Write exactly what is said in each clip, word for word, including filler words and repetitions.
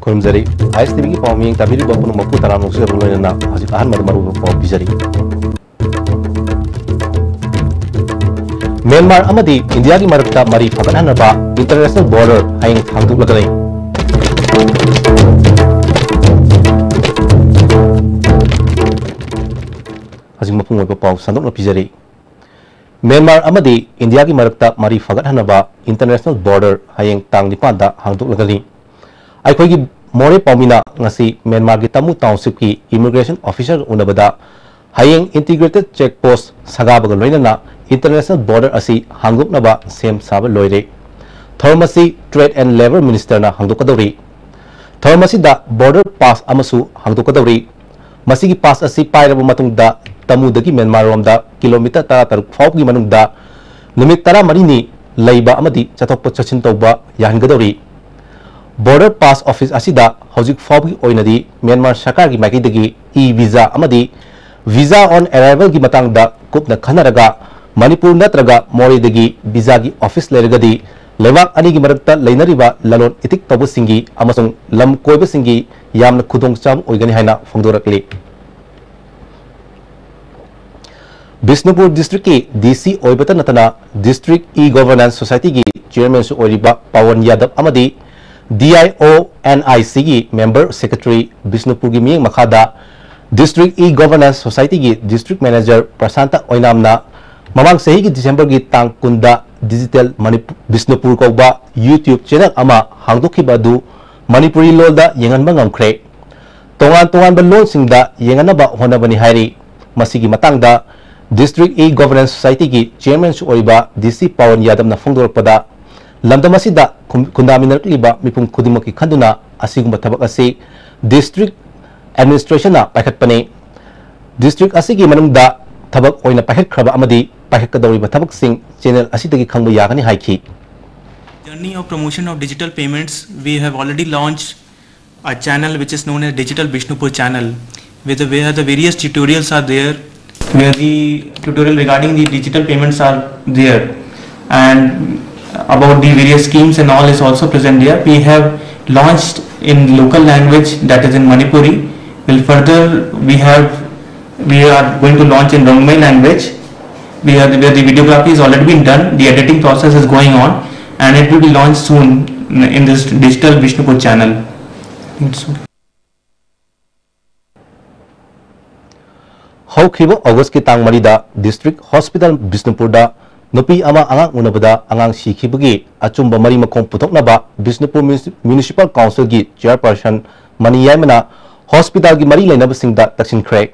ꯈꯨꯔꯨꯝꯖꯔꯤ꯫ ꯑꯥꯏ ꯑꯦꯁ T ꯚꯤꯒꯤ ꯄꯥꯎ ꯃꯤꯌꯦꯡ ꯇꯥꯕꯤꯔꯤꯕ ꯄꯨꯝꯅꯃꯛꯄꯨ ꯇꯔꯥꯝꯅ ꯑꯣꯛꯆꯕꯒ ꯂꯣꯏꯅꯅ ꯍꯧꯖꯤꯛ ꯑꯍꯥꯟꯕꯗ ꯃꯔꯨꯑꯣꯏꯕ ꯄꯥꯎ ꯄꯤꯖꯔꯤ꯫ ꯃ꯭ꯌꯥꯟꯃꯥꯔ ꯑꯃꯗꯤ ꯏꯟꯗꯤꯌꯥꯒꯤ ꯃꯔꯛꯇ ꯃꯔꯤ ꯐꯒꯠꯍꯟꯅꯕ international border ꯍꯌꯦꯡ ꯍꯥꯡꯗꯣꯛꯂꯒꯅꯤ꯫ ꯍꯧꯖꯤꯛ ꯃꯄꯨꯡ ꯑꯣꯏꯕ ꯄꯥꯎ ꯁꯟꯗꯣꯛꯅ ꯄꯤꯖꯔꯤ꯫ ꯃ꯭ꯌꯥꯟꯃꯥꯔ ꯑꯃꯗꯤ ꯏꯟꯗꯤꯌꯥꯒꯤ ꯃꯔꯛꯇ ꯃꯔꯤ ꯐꯒꯠꯍꯟꯅꯕ international border ꯍꯌꯦꯡ ꯇꯥꯡ ꯅꯤꯄꯥꯟꯗ ꯍꯥꯡꯗꯣꯛꯂꯒꯅꯤ꯫ ꯑꯩꯈꯣꯏꯒꯤ ꯃꯣꯔꯦ ꯄꯥꯎꯃꯤꯅ ꯉꯁꯤ ꯃ꯭ꯌꯥꯟꯃꯥꯔꯒꯤ ꯇꯥꯃꯨ townshipꯀꯤ immigration officer ꯎꯅꯕꯗ ꯍꯌꯦꯡ integrated check post ꯁꯥꯒꯥꯕꯒ ꯂꯣꯏꯅꯅ international border ꯑꯁꯤ ꯍꯥꯡꯗꯣꯛꯅꯕ ꯁꯦꯝ ꯁꯥꯕ ꯂꯣꯏꯔꯦ꯫ ꯊꯧꯔꯝ ꯑꯁꯤ Trade and Labour Ministerꯅ ꯍꯥꯡꯗꯣꯛꯀꯗꯧꯔꯤ꯫ ꯊꯧꯔꯝ ꯑꯁꯤꯗ border pass ꯑꯃꯁꯨ ꯍꯥꯡꯗꯣꯛꯀꯗꯧꯔꯤ꯫ ꯃꯁꯤꯒꯤ pass ꯑꯁꯤ ꯄꯥꯏꯔꯕ ꯃꯇꯨꯡꯗ ꯇꯃꯨꯗꯒꯤ ꯃ꯭ꯌꯥꯟꯃꯥꯔ ꯔꯣꯝꯗ kilometre ꯇꯔꯥꯇꯔꯨꯛ ꯐꯥꯎꯕꯒꯤ ꯃꯅꯨꯡꯗ ꯅꯨꯃꯤꯠ ꯇꯔꯥꯃꯔꯤꯅꯤ ꯂꯩꯕ ꯑꯃꯗꯤ ꯆꯠꯊꯣꯛꯄ ꯆꯠꯁꯤꯟ ꯇꯧꯕ ꯌꯥꯍꯟꯒꯗꯧꯔꯤ꯫ Border pass office ꯑꯁꯤꯗ ꯍꯧꯖꯤꯛ ꯐꯥꯎꯕꯒꯤ ꯑꯣꯏꯅꯗꯤ ꯃ꯭ꯌꯥꯟꯃꯥꯔ ꯁꯔꯀꯥꯔꯒꯤ ꯃꯥꯏꯀꯩꯗꯒꯤ e-visa ꯑꯃꯗꯤ visa on arrivalꯒꯤ ꯃꯇꯥꯡꯗ ꯀꯨꯞꯅ ꯈꯟꯅꯔꯒ ꯃꯅꯤꯄꯨꯔ ꯅꯠꯇ꯭ꯔꯒ ꯃꯣꯔꯦꯗꯒꯤ visaꯒꯤ office ꯂꯩꯔꯒꯗꯤ ꯂꯩꯕꯥꯛ ꯑꯅꯤꯒꯤ ꯃꯔꯛꯇ ꯂꯩꯅꯔꯤꯕ ꯂꯂꯣꯟ ꯏꯇꯤꯛ ꯇꯧꯕꯁꯤꯡꯒꯤ ꯑꯃꯁꯨꯡ ꯂꯝ ꯀꯣꯏꯕꯁꯤꯡꯒꯤ ꯌꯥꯝꯅ ꯈꯨꯗꯣꯡꯆꯥꯕ ꯑꯣꯏꯒꯅꯤ ꯍꯥꯏꯅ ꯐꯣꯡꯗꯣꯔꯛꯂꯤ꯫ ꯕꯤꯁꯅꯨꯄꯨꯔ districtꯀꯤ D C ꯑꯣꯏꯕꯇ ꯅꯠꯇꯅ district e-governance societyꯒꯤ chairmanꯁꯨ ꯑꯣꯏꯔꯤꯕ ꯄꯋꯟ ꯌꯥꯗꯕ ꯑꯃꯗꯤ D I O N I Cꯒꯤ member secretary ꯕꯤꯁꯅꯨꯄꯨꯔꯒꯤ ꯃꯤꯠꯌꯦꯡ ꯃꯈꯥꯗ district e-governance societyꯒꯤ district manager Prasanta ꯑꯣꯏꯅꯥꯝꯅ ꯃꯃꯥꯡ ꯆꯍꯤꯒꯤ Decemberꯒꯤ ꯇꯥꯡ ꯀꯨꯟꯗ digital ꯃꯅꯤꯄꯨ-, ꯕꯤꯁꯅꯨꯄꯨꯔ ꯀꯧꯕ YouTube channel ꯑꯃ ꯍꯥꯡꯗꯣꯛꯈꯤꯕ ꯑꯗꯨ ꯃꯅꯤꯄꯨꯔꯤ ꯂꯣꯜꯗ ꯌꯦꯡꯍꯟꯕ ꯉꯝꯈ꯭ꯔꯦ꯫ ꯇꯣꯉꯥꯟ ꯇꯣꯉꯥꯟꯕ ꯂꯣꯟꯁꯤꯡꯗ ꯌꯦꯡꯍꯟꯅꯕ ꯍꯣꯠꯅꯕꯅꯤ ꯍꯥꯏꯔꯤ꯫ ꯃꯁꯤꯒꯤ ꯃꯇꯥꯡꯗ district e-governance societyꯒꯤ chairmanꯁꯨ ꯑꯣꯏꯔꯤꯕ D C ꯄꯋꯟ ꯌꯥꯗꯕꯅ ꯐꯣꯡꯗꯣꯔꯛꯄꯗ, ꯂꯝꯗꯝ ꯑꯁꯤꯗ ꯈꯨꯟ-, ꯈꯨꯟꯗꯥꯃꯤꯟꯅꯔꯛꯂꯤꯕ ꯃꯤꯄꯨꯝ ꯈꯨꯗꯤꯡꯃꯛꯀꯤ ꯈꯟꯗꯨꯅ ꯑꯁꯤꯒꯨꯝꯕ ꯊꯕꯛ ꯑꯁꯤ district administrationꯅ ꯄꯥꯏꯈꯠꯄꯅꯤ꯫ District ꯑꯁꯤꯒꯤ ꯃꯅꯨꯡꯗ ꯊꯕꯛ ꯑꯣꯏꯅ ꯄꯥꯏꯈꯠꯈ꯭ꯔꯕ ꯑꯃꯗꯤ ꯄꯥꯏꯈꯠꯀꯗꯧꯔꯤꯕ ꯊꯕꯛꯁꯤꯡ channel ꯑꯁꯤꯗꯒꯤ ꯈꯪꯕ ꯌꯥꯒꯅꯤ ꯍꯥꯏꯈꯤ꯫ Journey of promotion of digital payments, we have already launched a channel which is known as Digital Bishnupur channel, where the, where the various tutorials are there, where the tutorial regarding the digital payments are there, and about the various schemes and all is also present there. We have launched in local language, that is in Manipuri. Will further, we have, we are going to launch in Rongmei language. We are, where the videography has already been done, the editing process is going on, and it will be launched soon in this digital Vishnupur channel. It's okay. ꯍꯧꯈꯤꯕ ꯑꯣꯒꯁꯀꯤ ꯇꯥꯡ ꯃꯔꯤꯗ district hospital ꯕꯤꯁꯅꯨꯄꯨꯔꯗ ꯅꯨꯄꯤ ꯑꯃ ꯑꯉꯥꯡ ꯎꯅꯕꯗ ꯑꯉꯥꯡ ꯁꯤꯈꯤꯕꯒꯤ ꯑꯆꯨꯝꯕ ꯃꯔꯤ ꯃꯈꯣꯡ ꯄꯨꯊꯣꯛꯅꯕ ꯕꯤꯁꯅꯨꯄꯨꯔ ꯃ꯭ꯌꯨꯅꯤꯁꯤꯄꯥꯜ ꯀꯥꯎꯟꯁꯤꯜꯒꯤ ꯆꯤꯌꯔꯄꯔꯁꯟ ꯃꯅꯤ ꯌꯥꯏꯃꯅ ꯍꯣꯁꯄꯤꯇꯥꯜꯒꯤ ꯃꯔꯤ ꯂꯩꯅꯕꯁꯤꯡꯗ ꯇꯛꯁꯤꯟꯈ꯭ꯔꯦ꯫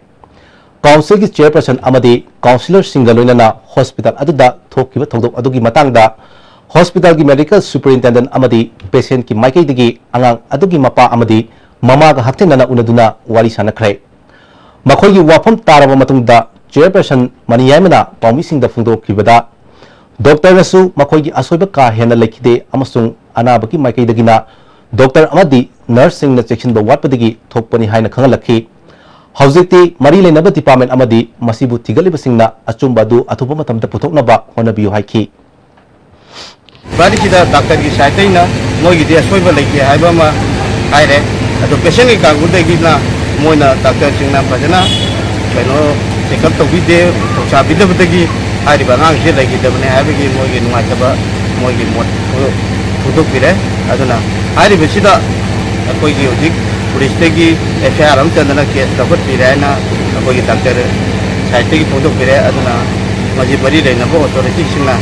ꯀꯥꯎꯟꯁꯤꯜꯒꯤ ꯆꯤꯌꯔꯄꯔꯁꯟ ꯑꯃꯗꯤ ꯀꯥꯎꯟꯁꯤꯂꯔꯁꯤꯡꯒ ꯂꯣꯏꯅꯅ ꯍꯣꯁꯄꯤꯇꯥꯜ ꯑꯗꯨꯗ ꯊꯣꯛꯈꯤꯕ ꯊꯧꯗꯣꯛ ꯑꯗꯨꯒꯤ ꯃꯇꯥꯡꯗ ꯍꯣꯁꯄꯤꯇꯥꯜꯒꯤ ꯃꯦꯗꯤꯀꯦꯜ ꯁꯨꯄꯔꯤꯟꯇꯦꯟꯗꯦꯟꯠ ꯑꯃꯗꯤ ꯄꯦꯁꯦꯟꯠꯀꯤ ꯃꯥꯏꯀꯩꯗꯒꯤ ꯑꯉꯥꯡ ꯑꯗꯨꯒꯤ ꯃꯄꯥ ꯑꯃꯗꯤ ꯃꯃꯥꯒ ꯍꯛꯊꯦꯡꯅꯅ ꯎꯅꯗꯨꯅ ꯋꯥꯔꯤ ꯁꯥꯟꯅꯈ꯭ꯔꯦ꯫ ꯃꯈꯣꯏꯒꯤ ꯋꯥꯐꯝ ꯇꯥꯔꯕ ꯃꯇꯨꯡꯗ ꯆꯤꯌꯔꯄꯔꯁꯟ ꯃꯅꯤ ꯌꯥꯏꯃꯅ ꯄꯥꯎꯃꯤꯁꯤꯡꯗ ꯐꯣꯡꯗꯣꯛꯈꯤꯕꯗ, ꯗꯣꯛꯇꯔꯅꯁꯨ ꯃꯈꯣꯏꯒꯤ ꯑꯁꯣꯏꯕ ꯀꯥ ꯍꯦꯟꯅ ꯂꯩꯈꯤꯗꯦ ꯑꯃꯁꯨꯡ ꯑꯅꯥꯕꯒꯤ ꯃꯥꯏꯀꯩꯗꯒꯤꯅ ꯗꯣꯛꯇꯔ ꯑꯃꯗꯤ ꯅꯔꯁꯁꯤꯡꯅ ꯆꯦꯛꯁꯤꯟꯕ ꯋꯥꯠꯄꯗꯒꯤ ꯊꯣꯛꯄꯅꯤ ꯍꯥꯏꯅ ꯈꯪꯍꯜꯂꯛꯈꯤ꯫ ꯍꯧꯖꯤꯛꯇꯤ ꯃꯔꯤ ꯂꯩꯅꯕ ꯗꯤꯄꯥꯔꯠꯃꯦꯟꯠ ꯑꯃꯗꯤ ꯃꯁꯤꯕꯨ ꯊꯤꯒꯠꯂꯤꯕꯁꯤꯡꯅ ꯑꯆꯨꯝꯕ ꯑꯗꯨ ꯑꯊꯨꯕ ꯃꯇꯝꯗ ꯄꯨꯊꯣꯛꯅꯕ ꯍꯣꯠꯅꯕꯤꯌꯨ ꯍꯥꯏꯈꯤ꯫ ꯒꯥꯔꯤꯁꯤꯗ ꯗꯥꯛꯇꯔꯒꯤ ꯁꯥꯏꯠꯇꯩꯅ ꯃꯣꯏꯒꯤꯗꯤ ꯑꯁꯣꯏꯕ ꯂꯩꯇꯦ ꯍꯥꯏꯕ ꯑꯃ ꯍꯥꯏꯔꯦ꯫ ꯑꯗꯣ ꯄꯦꯁꯦꯟꯒꯤ ꯀꯥꯡꯕꯨꯗꯒꯤꯅ ꯃꯣꯏꯅ ꯗꯥꯛꯇꯔꯁꯤꯡꯅ ꯐꯖꯅ ꯀꯩꯅꯣ ꯆꯦꯛꯑꯞ ꯇꯧꯕꯤꯗꯦ, ꯈꯨꯗꯣꯡꯆꯥꯕꯤꯗꯕꯗꯒꯤ ꯍꯥꯏꯔꯤꯕ ꯑꯉꯥꯡꯁꯤ ꯂꯩꯈꯤꯗꯕꯅꯦ ꯍꯥꯏꯕꯒꯤ ꯃꯣꯏꯒꯤ ꯅꯨꯡꯉꯥꯏꯇꯕ ꯃꯣꯏꯒꯤ ꯃꯣꯠ ꯐꯣꯡꯗꯣꯛꯄꯤꯔꯦ꯫ ꯑꯗꯨꯅ ꯍꯥꯏꯔꯤꯕꯁꯤꯗ ꯑꯩꯈꯣꯏꯒꯤ ꯍꯧꯖꯤꯛ ꯄꯨꯂꯤꯁꯇꯒꯤ ꯑꯦꯐ ꯑꯥꯏ ꯑꯥꯔ ꯑꯃ ꯆꯟꯗꯅ ꯀꯦꯁ ꯂꯧꯈꯠꯄꯤꯔꯦ ꯍꯥꯏꯅ ꯑꯩꯈꯣꯏꯒꯤ ꯗꯥꯛꯇꯔ ꯁꯥꯏꯠꯇꯒꯤ ꯐꯣꯡꯗꯣꯛꯄꯤꯔꯦ꯫ ꯑꯗꯨꯅ ꯃꯁꯤ ꯃꯔꯤ ꯂꯩꯅꯕ ꯑꯣꯊꯣꯔꯤꯇꯤꯁꯤꯡꯅ,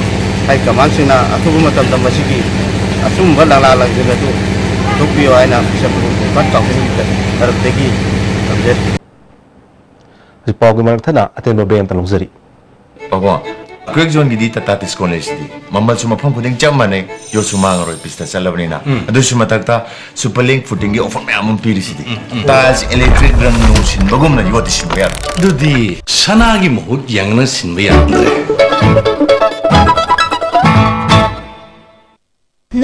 ꯍꯥꯏ ꯀꯃꯥꯟꯁꯤꯡꯅ ꯑꯊꯨꯕ ꯃꯇꯝꯗ ꯃꯁꯤꯒꯤ ꯑꯆꯨꯝꯕ ꯂꯪꯂꯥ ꯂꯪꯁꯤꯟ ꯑꯗꯨ ꯄꯨꯊꯣꯛꯄꯤꯌꯨ ꯍꯥꯏꯅ ꯕꯤꯁꯅꯨꯄꯨꯔ ꯏꯝꯐꯥꯜ ꯀꯥꯎꯟꯁꯤꯜꯒꯤ ꯇꯔꯞꯇꯒꯤ ꯊꯝꯖꯔꯤ꯫ ꯍꯧꯖꯤꯛ ꯄꯥꯎꯒꯤ ꯃꯔꯛ ꯊꯠꯅ ꯑꯇꯦꯟꯕ ꯕ꯭ꯔꯦꯛ ꯑꯝꯇ ꯂꯧꯖꯔꯤ꯫ ꯄꯥꯕꯣ, ꯀ꯭ꯔꯦꯛ ꯖꯣꯟꯒꯤꯗꯤ ꯇꯥꯇꯥ ꯗꯤꯁꯀꯥꯎꯟ ꯂꯩꯁꯤꯗꯤ꯫ ꯃꯃꯜꯁꯨ ꯃꯐꯝ ꯈꯨꯗꯤꯡ ꯆꯞ ꯃꯥꯟꯅꯩ, ꯌꯣꯠꯁꯨ ꯃꯥꯡꯉꯔꯣꯏ, ꯄꯤꯁꯇ ꯆꯠꯂꯕꯅꯤꯅ꯫ ꯑꯗꯨꯁꯨ ꯃꯊꯛꯇ ꯁꯨꯄꯔ ꯂꯤꯡ ꯐꯨꯇꯤꯡꯒꯤ ꯑꯣꯐꯔ ꯃꯌꯥꯝ ꯑꯃ ꯄꯤꯔꯤꯁꯤꯗꯤ꯫ ꯇꯥꯏꯜꯁ ꯏꯂꯦꯛꯇ꯭ꯔꯤꯛ ꯔꯪ ꯅꯨꯡ ꯁꯤꯟꯕꯒꯨꯝꯅ ꯌꯣꯠꯇꯤ ꯁꯤꯟꯕ ꯌꯥꯔꯣꯏ꯫ ꯑꯗꯨꯗꯤ ꯁꯅꯥꯒꯤ ꯃꯍꯨꯠ ꯌꯦꯡꯅ ꯁꯤꯟꯕ ꯌꯥꯔꯝꯗ꯭ꯔꯦ꯫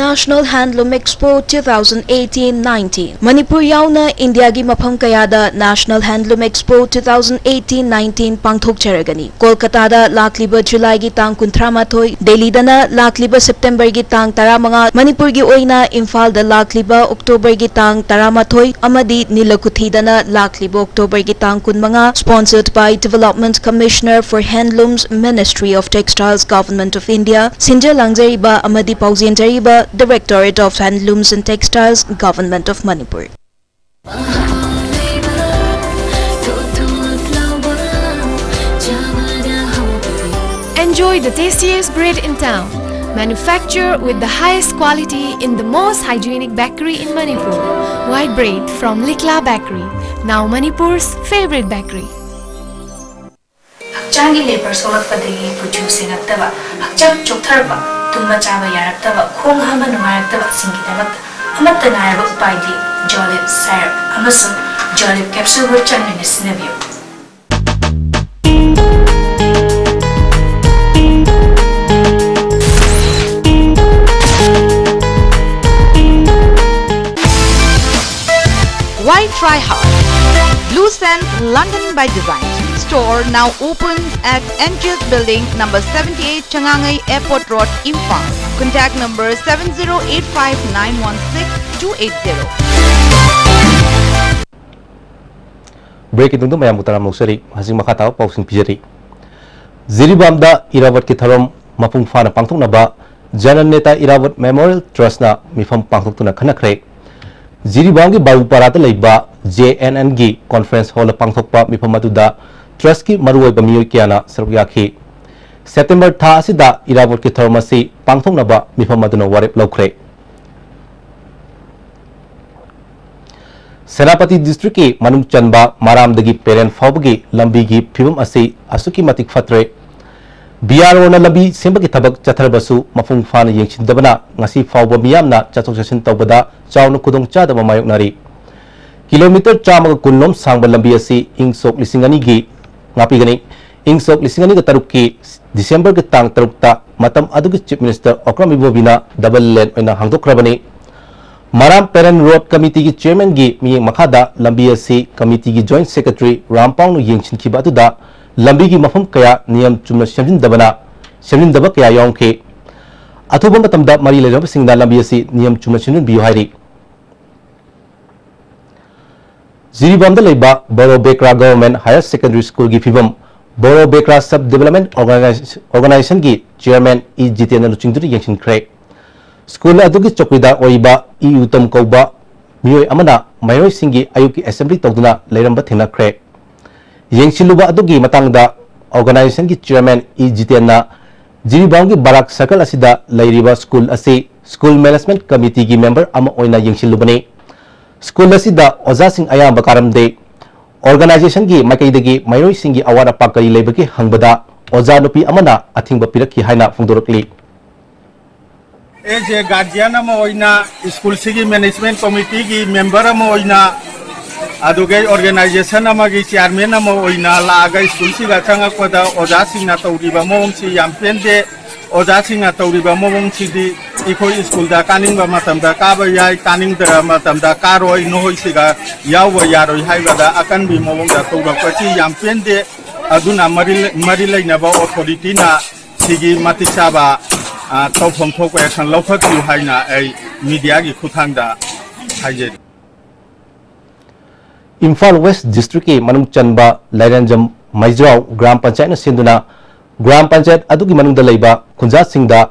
National Handloom Expo two thousand eighteen nineteen꯫ Manipur ꯌꯥꯎꯅ ꯏꯟꯗꯤꯌꯥꯒꯤ ꯃꯐꯝ ꯀꯌꯥꯗ National Handloom Expo two thousand eighteen nineteen ꯄꯥꯡꯊꯣꯛꯆꯔꯒꯅꯤ꯫ ꯀꯣꯜꯀꯇꯥꯗ ꯂꯥꯛꯂꯤꯕ ꯖꯨꯂꯥꯏꯒꯤ ꯇꯥꯡ ꯀꯨꯟꯊ꯭ꯔꯥ ꯃꯥꯊꯣꯏ, ꯗꯦꯜꯂꯤꯗꯅ ꯂꯥꯛꯂꯤꯕ ꯁꯦꯞꯇꯦꯝꯕꯔꯒꯤ ꯇꯥꯡ ꯇꯔꯥꯃꯉꯥ, ꯃꯅꯤꯄꯨꯔꯒꯤ ꯑꯣꯏꯅ ꯏꯝꯐꯥꯜꯗ ꯂꯥꯛꯂꯤꯕ ꯑꯣꯛꯇꯣꯕꯔꯒꯤ ꯇꯥꯡ ꯇꯔꯥꯃꯥꯊꯣꯏ ꯑꯃꯗꯤ ꯅꯤꯂꯀꯨꯊꯤꯗꯅ ꯂꯥꯛꯂꯤꯕ ꯑꯣꯛꯇꯣꯕꯔꯒꯤ ꯇꯥꯡ ꯀꯨꯟꯃꯉꯥ꯫ Sponsored by Development Commissioner for Handlooms, Ministry of Textiles, Government of India꯫ ꯁꯤꯟꯖ ꯂꯥꯡꯖꯔꯤꯕ ꯑꯃꯗꯤ ꯄꯥꯎꯖꯦꯟꯖꯔꯤꯕ Directorate of Handlooms and Textiles, Government of Manipur꯫ Enjoy the tastiest bread in town. Manufactured with the highest quality in the most hygienic bakery in Manipur. White bread from Likla Bakery, now Manipur's favorite bakery. ꯍꯛꯆꯥꯡꯒꯤ labour ꯁꯣꯛꯂꯛꯄꯗꯒꯤ ꯀꯨꯆꯨ ꯁꯦꯡꯉꯛꯇꯕ, ꯍꯛꯆꯥꯡ ꯆꯣꯛꯊꯔꯛꯄ, ꯇꯨꯝꯕ ꯆꯥꯕ ꯌꯥꯔꯛꯇꯕ, ꯈꯣꯡ ꯍꯥꯝꯕ ꯅꯨꯡꯉꯥꯏꯔꯛꯇꯕꯁꯤꯡꯒꯤꯗꯃꯛꯇ ꯑꯃꯠꯇ ꯉꯥꯏꯔꯕ ꯎꯄꯥꯏꯗꯤ ꯖꯣꯂꯤꯞ ꯁꯥꯏꯔꯞ ꯑꯃꯁꯨꯡ ꯖꯣꯂꯤꯞ ꯀꯦꯞꯁꯨꯜꯕꯨ ꯆꯥꯡ ꯅꯥꯏꯅ ꯁꯤꯖꯤꯟꯅꯕꯤꯌꯨ꯫ Why try hard? Blue Sands London by Design store now opens at N G S Building, number seventy-eight, Changangai Airport Road, Imphal. Contact number seven zero eight five nine one six two eight zero. ꯕ꯭ꯔꯦꯛꯀꯤ ꯇꯨꯡꯗ ꯃꯌꯥꯝꯕꯨ ꯇꯔꯥꯝꯅ ꯑꯣꯛꯆꯔꯤ꯫ ꯍꯧꯖꯤꯛ ꯃꯈꯥ ꯇꯥꯕ ꯄꯥꯎꯁꯤꯡ ꯄꯤꯖꯔꯤ꯫ ꯖꯤꯔꯤꯕꯥꯝꯗ ꯏꯔꯥꯕꯠꯀꯤ ꯊꯧꯔꯝ ꯃꯄꯨꯡ ꯐꯥꯅ ꯄꯥꯡꯊꯣꯛꯅꯕ ꯖꯅꯅꯦꯇꯥ ꯏꯔꯥꯕꯠ ꯃꯦꯃꯣꯔꯤꯌꯦꯜ ꯇ꯭ꯔꯁꯅ ꯃꯤꯐꯝ ꯄꯥꯡꯊꯣꯛꯇꯨꯅ ꯈꯟꯅꯈ꯭ꯔꯦ꯫ ꯖꯤꯔꯤꯕꯥꯝꯒꯤ ꯕꯥꯕꯨꯄꯥꯔꯥꯗ ꯂꯩꯕ ꯖꯦ ꯑꯦꯟ ꯑꯦꯟꯒꯤ ꯀꯣꯟꯐ꯭ꯔꯦꯟꯁ ꯍꯣꯜꯗ ꯄꯥꯡꯊꯣꯛꯄ ꯃꯤꯐꯝ ꯑꯗꯨꯗ ꯇ꯭ꯔꯁꯀꯤ ꯃꯔꯨꯑꯣꯏꯕ ꯃꯤꯑꯣꯏ ꯀꯌꯥꯅ ꯁꯔꯨꯛ ꯌꯥꯈꯤ꯫ ꯁꯦꯞꯇꯦꯝꯕꯔ ꯊꯥ ꯑꯁꯤꯗ ꯏꯔꯥꯕꯠꯀꯤ ꯊꯧꯔꯝ ꯑꯁꯤ ꯄꯥꯡꯊꯣꯛꯅꯕ ꯃꯤꯐꯝ ꯑꯗꯨꯅ ꯋꯥꯔꯦꯞ ꯂꯧꯈ꯭ꯔꯦ꯫ ꯁꯦꯅꯥꯄꯇꯤ ꯗꯤꯁꯇ꯭ꯔꯤꯛꯀꯤ ꯃꯅꯨꯡ ꯆꯟꯕ ꯃꯔꯥꯝꯗꯒꯤ ꯄꯦꯔꯦꯟ ꯐꯥꯎꯕꯒꯤ ꯂꯝꯕꯤꯒꯤ ꯐꯤꯕꯝ ꯑꯁꯤ ꯑꯁꯨꯛꯀꯤ ꯃꯇꯤꯛ ꯐꯠꯇ꯭ꯔꯦ꯫ ꯕꯤ ꯑꯥꯔ ꯑꯣꯅ ꯂꯝꯕꯤ ꯁꯦꯝꯕꯒꯤ ꯊꯕꯛ ꯆꯠꯊꯔꯕꯁꯨ ꯃꯄꯨꯡ ꯐꯥꯅ ꯌꯦꯡꯁꯤꯟꯗꯕꯅ ꯉꯁꯤ ꯐꯥꯎꯕ ꯃꯤꯌꯥꯝꯅ ꯆꯠꯊꯣꯛ ꯆꯠꯁꯤꯟ ꯇꯧꯕꯗ ꯆꯥꯎꯅ ꯈꯨꯗꯣꯡꯆꯥꯗꯕ ꯃꯥꯌꯣꯛꯅꯔꯤ꯫ ꯀꯤꯂꯣꯃꯤꯇꯔ ꯆꯥꯝꯃꯒ ꯀꯨꯟ ꯂꯣꯝ ꯁꯥꯡꯕ ꯂꯝꯕꯤ ꯑꯁꯤ ꯏꯪ ꯁꯣꯛ ꯂꯤꯁꯤꯡ ꯑꯅꯤꯒꯤ, ꯉꯥꯛꯄꯤꯒꯅꯤ, ꯏꯪ ꯁꯣꯛ ꯂꯤꯁꯤꯡ ꯑꯅꯤꯒ ꯇꯔꯨꯛꯀꯤ ꯗꯤꯁꯦꯝꯕꯔꯒꯤ ꯇꯥꯡ ꯇꯔꯨꯛꯇ ꯃꯇꯝ ꯑꯗꯨꯒꯤ Chief Minister Okram ꯏꯕꯣꯕꯤꯅ double lane ꯑꯣꯏꯅ ꯍꯥꯡꯗꯣꯛꯈ꯭ꯔꯕꯅꯤ꯫ ꯃꯔꯥꯝ ꯄꯦꯔꯦꯟ ꯔꯣꯗ ꯀꯃꯤꯇꯤꯒꯤ ꯆꯤꯌꯔꯃꯦꯟꯒꯤ ꯃꯤꯠꯌꯦꯡ ꯃꯈꯥꯗ ꯂꯝꯕꯤ ꯑꯁꯤ ꯀꯃꯤꯇꯤꯒꯤ Joint Secretary ꯔꯥꯝꯄꯥꯎꯅ ꯌꯦꯡꯁꯤꯟꯈꯤꯕ ꯑꯗꯨꯗ ꯂꯝꯕꯤꯒꯤ ꯃꯐꯝ ꯀꯌꯥ ꯅꯤꯌꯝ ꯆꯨꯝꯅ ꯁꯦꯝꯖꯤꯟꯗꯕꯅ, ꯁꯦꯝꯖꯤꯟꯗꯕ ꯀꯌꯥ ꯌꯥꯎꯔꯝꯈꯤ꯫ ꯑꯊꯨꯕ ꯃꯇꯝꯗ ꯃꯔꯤ ꯂꯩꯅꯕꯁꯤꯡꯅ ꯂꯝꯕꯤ ꯑꯁꯤ ꯅꯤꯌꯝ ꯆꯨꯝꯅ ꯁꯦꯝꯖꯤꯟꯕꯤꯌꯨ ꯍꯥꯏꯔꯤ꯫ ꯖꯤꯔꯤꯕꯥꯝꯗ ꯂꯩꯕ ꯕꯣꯔꯣ ꯕꯦꯀ꯭ꯔꯥ Government Higher Secondary Schoolꯒꯤ ꯐꯤꯕꯝ꯫ ꯕꯣꯔꯣ ꯕꯦꯀ꯭ꯔꯥ Sub Development Organis-, Organisationꯒꯤ Chairman E ꯖꯤꯇꯦꯟꯅ ꯂꯨꯆꯤꯡꯗꯨꯅ ꯌꯦꯡꯁꯤꯟꯈ꯭ꯔꯦ꯫ ꯁ꯭ꯀꯨꯜ ꯑꯗꯨꯒꯤ ꯆꯧꯀꯤꯗꯥꯔ ꯑꯣꯏꯔꯤꯕ ꯏ ꯎꯇꯝ ꯀꯧꯕ ꯃꯤꯑꯣꯏ ꯑꯃꯅ ꯃꯍꯩꯔꯣꯏꯁꯤꯡꯒꯤ ꯑꯌꯨꯛꯀꯤ assembly ꯇꯧꯗꯨꯅ ꯂꯩꯔꯝꯕ ꯊꯦꯡꯅꯈ꯭ꯔꯦ꯫ ꯌꯦꯡꯁꯤꯜꯂꯨꯕ ꯑꯗꯨꯒꯤ ꯃꯇꯥꯡꯗ organisationꯒꯤ Chairman ꯏ ꯖꯤꯇꯦꯟꯅ ꯖꯤꯔꯤꯕꯥꯝꯒꯤ ꯕꯔꯥꯛ circle ꯑꯁꯤꯗ ꯂꯩꯔꯤꯕ ꯁ꯭ꯀꯨꯜ ꯑꯁꯤ School Management Committeeꯒꯤ member ꯑꯃ ꯑꯣꯏꯅ ꯌꯦꯡꯁꯤꯜꯂꯨꯕꯅꯤ꯫ ꯁ꯭ꯀꯨꯜ ꯑꯁꯤꯗ ꯑꯣꯖꯥꯁꯤꯡ ꯑꯌꯥꯝꯕ ꯀꯥꯔꯝꯗꯦ꯫ Organisationꯒꯤ ꯃꯥꯏꯀꯩꯗꯒꯤ ꯃꯍꯩꯔꯣꯏꯁꯤꯡꯒꯤ ꯑꯋꯥꯠ ꯑꯄꯥ ꯀꯔꯤ ꯂꯩꯕꯒꯦ ꯍꯪꯕꯗ ꯑꯣꯖꯥ ꯅꯨꯄꯤ ꯑꯃꯅ ꯑꯊꯤꯡꯕ ꯄꯤꯔꯛꯈꯤ ꯍꯥꯏꯅ ꯐꯣꯡꯗꯣꯔꯛꯂꯤ꯫ ꯑꯦꯖ ꯑꯦ ꯒꯥꯔꯖꯤꯌꯥꯟ ꯑꯃ ꯑꯣꯏꯅ, ꯁ꯭ꯀꯨꯜꯁꯤꯒꯤ management committeeꯒꯤ member ꯑꯃ ꯑꯣꯏꯅ, ꯑꯗꯨꯒ organization ꯑꯃꯒꯤ chairman ꯑꯃ ꯑꯣꯏꯅ ꯂꯥꯛꯑꯒ ꯁ꯭ꯀꯨꯜꯁꯤꯗ ꯆꯪꯉꯛꯄꯗ ꯑꯣꯖꯥꯁꯤꯡꯅ ꯇꯧꯔꯤꯕ ꯃꯑꯣꯡꯁꯤ ꯌꯥꯝ ꯄꯦꯟꯗꯦ꯫ ꯑꯣꯖꯥꯁꯤꯡꯅ ꯇꯧꯔꯤꯕ ꯃꯑꯣꯡꯁꯤꯗꯤ ꯑꯩꯈꯣꯏ ꯁ꯭ꯀꯨꯜꯗ ꯀꯥꯅꯤꯡꯕ ꯃꯇꯝꯗ ꯀꯥꯕ ꯌꯥꯏ, ꯀꯥꯅꯤꯡꯗꯕ ꯃꯇꯝꯗ ꯀꯥꯔꯣꯏ, ꯅꯈꯣꯏꯁꯤꯒ ꯌꯥꯎꯕ ꯌꯥꯔꯣꯏ ꯍꯥꯏꯕꯗ ꯑꯀꯟꯕꯤ ꯃꯑꯣꯡꯗ ꯇꯧꯔꯛꯄꯁꯤ ꯌꯥꯝ ꯄꯦꯟꯗꯦ꯫ ꯑꯗꯨꯅ ꯃꯔꯤ, ꯃꯔꯤ ꯂꯩꯅꯕ authorityꯅ ꯁꯤꯒꯤ ꯃꯇꯤꯛ ꯆꯥꯕ, ꯑ, ꯇꯧꯐꯝ ꯊꯣꯛꯄ action ꯂꯧꯈꯠꯄꯤꯌꯨ ꯍꯥꯏꯅ ꯑꯩ mediaꯒꯤ ꯈꯨꯠꯊꯥꯡꯗ ꯍꯥꯏꯖꯔꯤ꯫ ꯏꯝꯐꯥꯜ West Districtꯀꯤ ꯃꯅꯨꯡ ꯆꯟꯕ ꯂꯥꯏꯔꯦꯟꯖꯝ ꯃꯩꯖ꯭ꯔꯥꯎ ꯒ꯭ꯔꯥꯝ ꯄꯟꯆꯥꯌꯠꯅ ꯁꯤꯟꯗꯨꯅ ꯒ꯭ꯔꯥꯝ ꯄꯟꯆꯥꯌꯠ ꯑꯗꯨꯒꯤ ꯃꯅꯨꯡꯗ ꯂꯩꯕ ꯈꯨꯟꯖꯥꯁꯤꯡꯗ,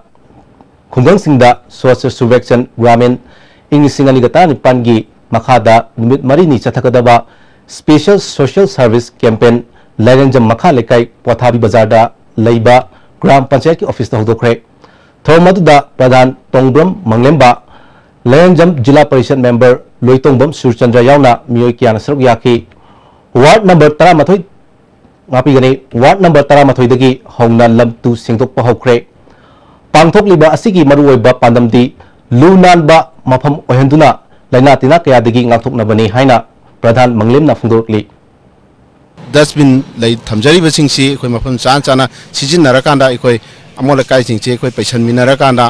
ꯈꯨꯡꯒꯪꯁꯤꯡꯗ Swachh Survekshan Gramin ꯏꯪ ꯂꯤꯁꯤꯡ ꯑꯅꯤꯒ ꯇꯔꯥꯅꯤꯄꯥꯟꯒꯤ ꯃꯈꯥꯗ ꯅꯨꯃꯤꯠ ꯃꯔꯤꯅꯤ ꯆꯠꯊꯒꯗꯕ Special Social Service Campaign ꯂꯥꯏꯔꯦꯟꯖꯝ ꯃꯈꯥ ꯂꯩꯀꯥꯏ ꯄꯣꯊꯥꯕꯤ ꯕꯖꯥꯔꯗ ꯂꯩꯕ ꯒ꯭ꯔꯥꯝ ꯄꯟꯆꯥꯌꯠꯀꯤ officeꯇ ꯍꯧꯗꯣꯛꯈ꯭ꯔꯦ꯫ ꯊꯧꯔꯝ ꯑꯗꯨꯗ ꯄ꯭ꯔꯙꯥꯟ ꯇꯣꯡꯕ꯭ꯔꯝ ꯃꯪꯂꯦꯝꯕ, ꯂꯥꯏꯔꯦꯟꯖꯝ ꯖꯤꯂꯥ ꯄꯔꯤꯁꯗ member ꯂꯣꯏꯇꯣꯡꯕꯝ ꯁꯨꯔꯆꯟꯗ꯭ꯔ ꯌꯥꯎꯅ ꯃꯤꯑꯣꯏ ꯀꯌꯥꯅ ꯁꯔꯨꯛ ꯌꯥꯈꯤ꯫ Ward number ꯇꯔꯥꯃꯥꯊꯣꯏ, ꯉꯥꯛꯄꯤꯒꯅꯤ, ward number ꯇꯔꯥꯃꯥꯊꯣꯏꯗꯒꯤ ꯍꯧꯅ ꯂꯝ ꯇꯨ ꯁꯦꯡꯗꯣꯛꯄ ꯍꯧꯈ꯭ꯔꯦ꯫ ꯄꯥꯡꯊꯣꯛꯂꯤꯕ ꯑꯁꯤꯒꯤ ꯃꯔꯨꯑꯣꯏꯕ ꯄꯥꯟꯗꯝꯗꯤ ꯂꯨ ꯅꯥꯟꯕ ꯃꯐꯝ ꯑꯣꯏꯍꯟꯗꯨꯅ ꯂꯥꯏꯅꯥ ꯇꯤꯟꯅꯥ ꯀꯌꯥꯗꯒꯤ ꯉꯥꯛꯊꯣꯛꯅꯕꯅꯤ ꯍꯥꯏꯅ ꯄ꯭ꯔꯙꯥꯟ ꯃꯪꯂꯦꯝꯅ ꯐꯣꯡꯗꯣꯔꯛꯂꯤ꯫ ꯗꯁꯕꯤꯟ ꯂꯩ ꯊꯝꯖꯔꯤꯕꯁꯤꯡꯁꯤ ꯑꯩꯈꯣꯏ ꯃꯐꯝ ꯆꯥꯅ ꯆꯥꯅ ꯁꯤꯖꯤꯟꯅꯔꯀꯥꯟꯗ ꯑꯩꯈꯣꯏ ꯑꯃꯣꯠ ꯑꯀꯥꯏꯁꯤꯡꯁꯤ ꯑꯩꯈꯣꯏ ꯄꯩꯁꯟꯃꯤꯟꯅꯔꯀꯥꯟꯗ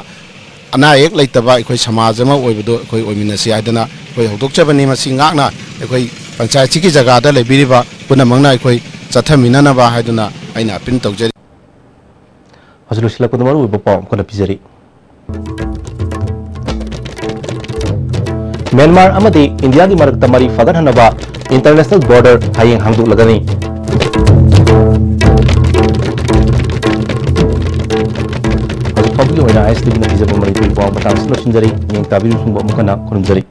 ꯑꯅꯥ ꯑꯌꯦꯛ ꯂꯩꯇꯕ ꯑꯩꯈꯣꯏ ꯁꯃꯥꯖ ꯑꯃ ꯑꯣꯏꯕꯗꯣ ꯑꯩꯈꯣꯏ ꯑꯣꯏꯃꯤꯟꯅꯁꯤ ꯍꯥꯏꯗꯅ ꯑꯩꯈꯣꯏ ꯍꯧꯗꯣꯛꯆꯕꯅꯤ꯫ ꯃꯁꯤ ꯉꯥꯛꯅ ꯑꯩꯈꯣꯏ ꯄꯟꯆꯥꯌꯠꯁꯤꯒꯤ ꯖꯒꯥꯗ ꯂꯩꯕꯤꯔꯤꯕ ꯄꯨꯝꯅꯃꯛꯅ ꯑꯩꯈꯣꯏ ꯆꯠꯊꯃꯤꯟꯅꯅꯕ ꯍꯥꯏꯗꯨꯅ ꯑꯩꯅ ꯑꯥꯄꯤꯜ ꯇꯧꯖꯔꯤ꯫ ꯍꯧꯖꯤꯛ ꯂꯣꯏꯁꯤꯜꯂꯛꯄꯗ ꯃꯔꯨꯑꯣꯏꯕ ꯄꯥꯎ ꯑꯃꯈꯛ ꯄꯤꯖꯔꯤ꯫ ꯃ꯭ꯌꯥꯟꯃꯥꯔ ꯑꯃꯗꯤ ꯏꯟꯗꯤꯌꯥꯒꯤ ꯃꯔꯛꯇ ꯃꯔꯤ ꯐꯒꯠꯍꯟꯅꯕ ꯏꯟꯇꯔꯅꯦꯁꯅꯦꯜ ꯕꯣꯔꯗꯔ ꯍꯌꯦꯡ ꯍꯥꯡꯗꯣꯛꯂꯒꯅꯤ꯫ ꯍꯧꯖꯤꯛ ꯐꯥꯎꯕꯒꯤ ꯑꯣꯏꯅ ISTVꯅ ꯄꯤꯖꯕ ꯃꯅꯤꯄꯨꯔꯤ ꯄꯥꯎ ꯃꯇꯥꯡ ꯑꯁꯤꯗ ꯂꯣꯏꯁꯤꯟꯖꯔꯤ꯫ ꯃꯤꯠꯌꯦꯡ ꯇꯥꯕꯤꯔꯤꯕꯁꯤꯡꯕꯨ ꯑꯃꯨꯛ ꯍꯟꯅ ꯈꯨꯔꯨꯝꯖꯔꯤ꯫